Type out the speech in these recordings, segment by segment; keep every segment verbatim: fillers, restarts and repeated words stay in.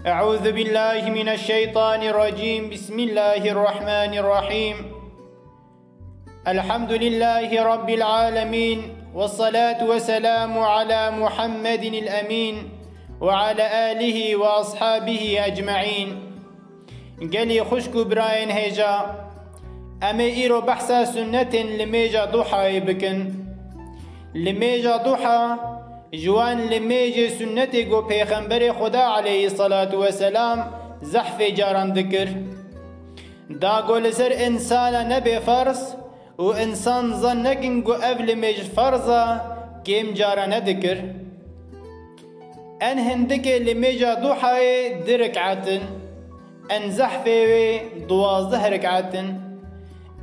أعوذ بالله من الشيطان الرجيم. بسم الله الرحمن الرحيم. الحمد لله رب العالمين، والصلاة والسلام على محمد الأمين وعلى آله وأصحابه أجمعين. Gelî xwişk û birayên hêja, em ê îro behsa sunnetên limêja duhayê bikin. Limêja duha ji wan limêjê sunnetê ku Pêxemberê Xweda aleyhî selatu weselam zehfê caran dikir. Da ku li ser însana nebe ferz û însan zan nekin ku ev limêj ferz e, kêm cara nedikir. En hindikê limêja duhayê du rik'et in, en zehfê wê duwazdeh rik'et in,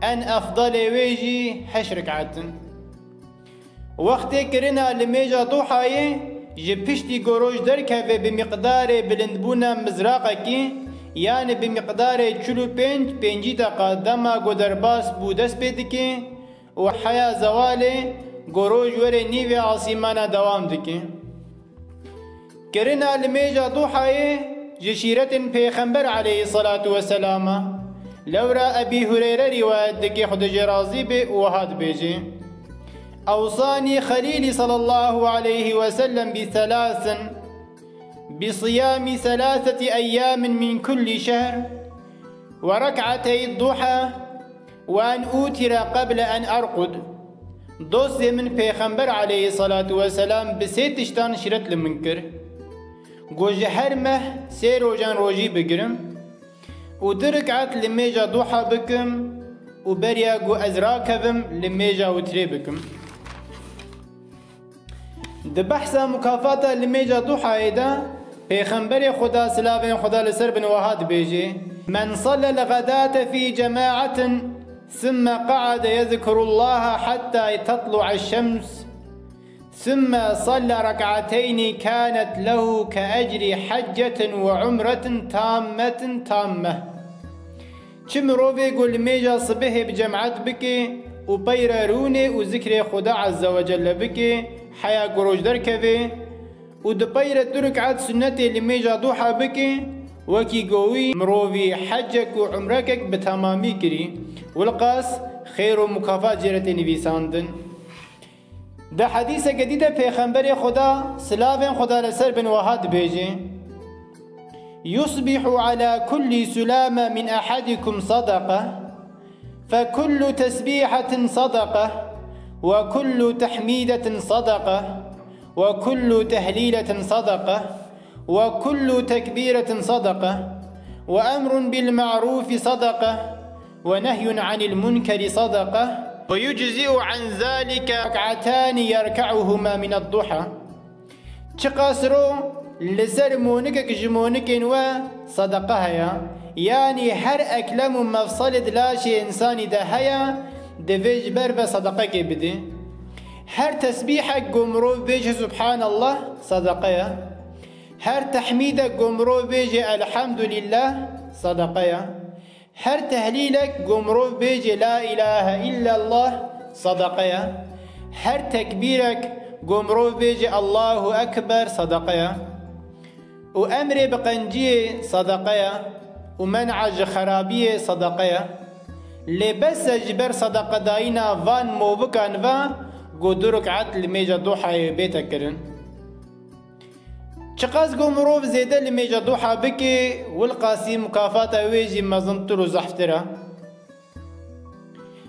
en efdalê wê jî heşt rik'et in. Wextê kirina limêja duhayê ji piştî ku roj derkeve bi miqdarê bilindbûna mizraqekî, yanî bi miqdarê çil û pênc, pêncî deqa dema ku derbas bû dest pê dike û heya zewalê ku roj werê nîvê asîmana dewam dike. Kirina limêja duhayê ji şîretên Pêxember aleyhî selatu weselam e. Lewra Ebî Hureyre rîwayet dike, Xwedê jê razî be, û wiha dibêje: أوصاني خليلي صلى الله عليه وسلم بثلاث: بصيام ثلاثة أيام من كل شهر، وركعتي الضحى، وأن أوتر قبل أن أرقد. Dostê min Pêxember aleyhî selatu weselam bi sê tiştan şîret li min kir. Got, ji her meh sê rojan rojî bigirim û du rik'et limêja duha bikim û beriya ku ez rakevim limêja witrê bikim. Di behsa mukafata limêja duhayê de, Pêxemberê Xweda, silavên Xweda li ser bin, wiha dibêje: من صلى الغداة في جماعة ثم قعد يذكر الله حتى تطلع الشمس ثم صلى ركعتين كانت له كأجر حجة وعمرة تامة تامة. Çi mirovê ku limêja sibihê bi cemaet bike û peyre rûnê û zikrê Xuda Azze ve Celle bike, heya ku roj derkeve û di peyre du rik'et sunnetê limêja duha bike, wekî ku wî mirovî hecek û umrekek bi temamî kirî, wilqas xêr û mukafat jê re tê nivîsandin. Di hedîseke dî de Pêxemberê Xuda, silavên Xuda li ser bin, wiha dibêje: يصبح على كل سلامة من أحدكم صدقة، فكل تسبيحة صدقة، وكل تحميدة صدقة، وكل تهليلة صدقة، وكل تكبيرة صدقة، وأمر بالمعروف صدقة، ونهي عن المنكر صدقة، ويجزئ عن ذلك ركعتان يركعهما من الضحى. Çiqas ro li ser monikek ji monikên we sedeqe heye, yanî her eklem û mefselê di laşê însanî de heye, divê ji ber ve sedeqekê bidê. Her tesbîhek ku mirov bêje Subhanallah, sedeqe ye. Her tehmîdek ku mirov bêje Elhamdulillah, sedeqe ye. Her tehlîlek ku mirov bêje La ilahe illallah, sedeqe ye. Her tekbîrek ku mirov bêje Allahu Ekber, sedeqe ye. Û emrê bi qenciyê sedeqe ye. Û men'a ji xerabiyê sedeqe ye. Lê bes e ji ber sedeqedayîna van movikan ve ku du rik'et limêja duhayê bête kirin. Çiqas ku mirov zêde limêja duha bike, wilqasî mukafata wê jî mezintir û zehftir e.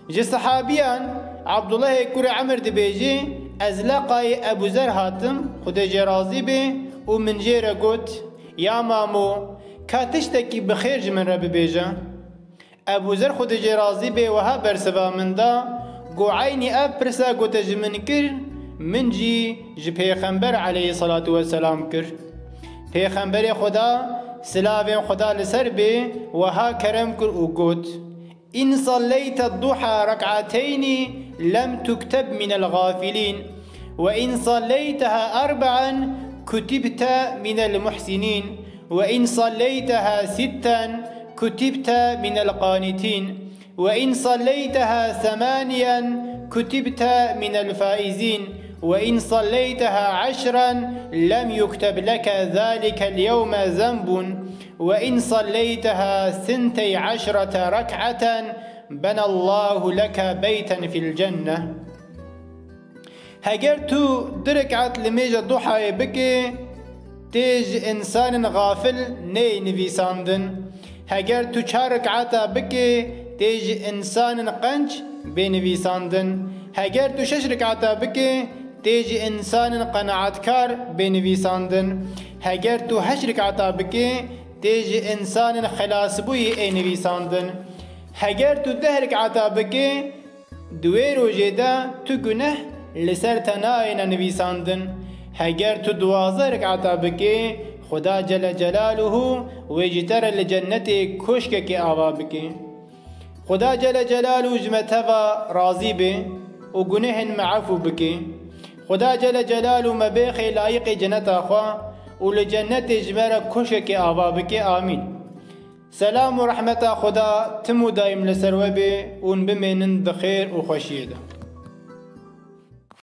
Ji sehabiyan Abdullahê kurê Emir dibêje, Ez leqayê Ebû Zer hatim, Xwedê jê razî be, û min jê re got, Ya mamo, ka tiştekî bi xêr ji min re bibêje. Ebû Zer, Xwedê jê razî bê, wiha bersiva min da, got, Eynî ev pirsa ku te ji min kir, min jî ji Pêxember aleyhisselatu vesselam kir. Pêxemberê Xweda, silavên Xweda li ser bê, wiha kerem kir û got, إن صليت الضحى ركعتين لم تكتب من الغافلين، وإن صليتها أربعا كتبت من المحسنين، وإن صليتها ستا كتبت من القانتين، وإن صليتها ثمانيا كتبت من الفائزين، وإن صليتها عشرا لم يكتب لك ذلك اليوم ذنب، وإن صليتها ثنتي عشرة ركعة بنى الله لك بيتا في الجنة. Heger tu du rekat li mêja duhayê bikê, tê ji însanên xafil neyê nivîsandin. Heger tu çar rekata bikê, tê ji însanên qenc bê nivîsandin. Heger tu şeş rekata bikê, tê ji însanên qenaetkar bê nivîsandin. Heger tu heşt rekata bikê, tê ji însanên xelasbûyî ê nivîsandin. Heger tu deh rekata bikê, di wê rojê de tu guneh li ser te nayêne nivîsandin. Heger tu duwazdeh rekata bikê, Xuda Celle Celaluhu wê ji te re li cennetê koşkekê ava bike. Xuda Celle Celaluhu ji me teva razî be û gunehên me efû bike. Xuda Celle Celaluhu me bêxê layiqê ceneta xwe û li cennetê ji me re koşkekê ava bike. Amîn. Selam û rehmeta Xuda tim û dayîm li ser we be û hûn bimênin di xêr û xweşiyê de.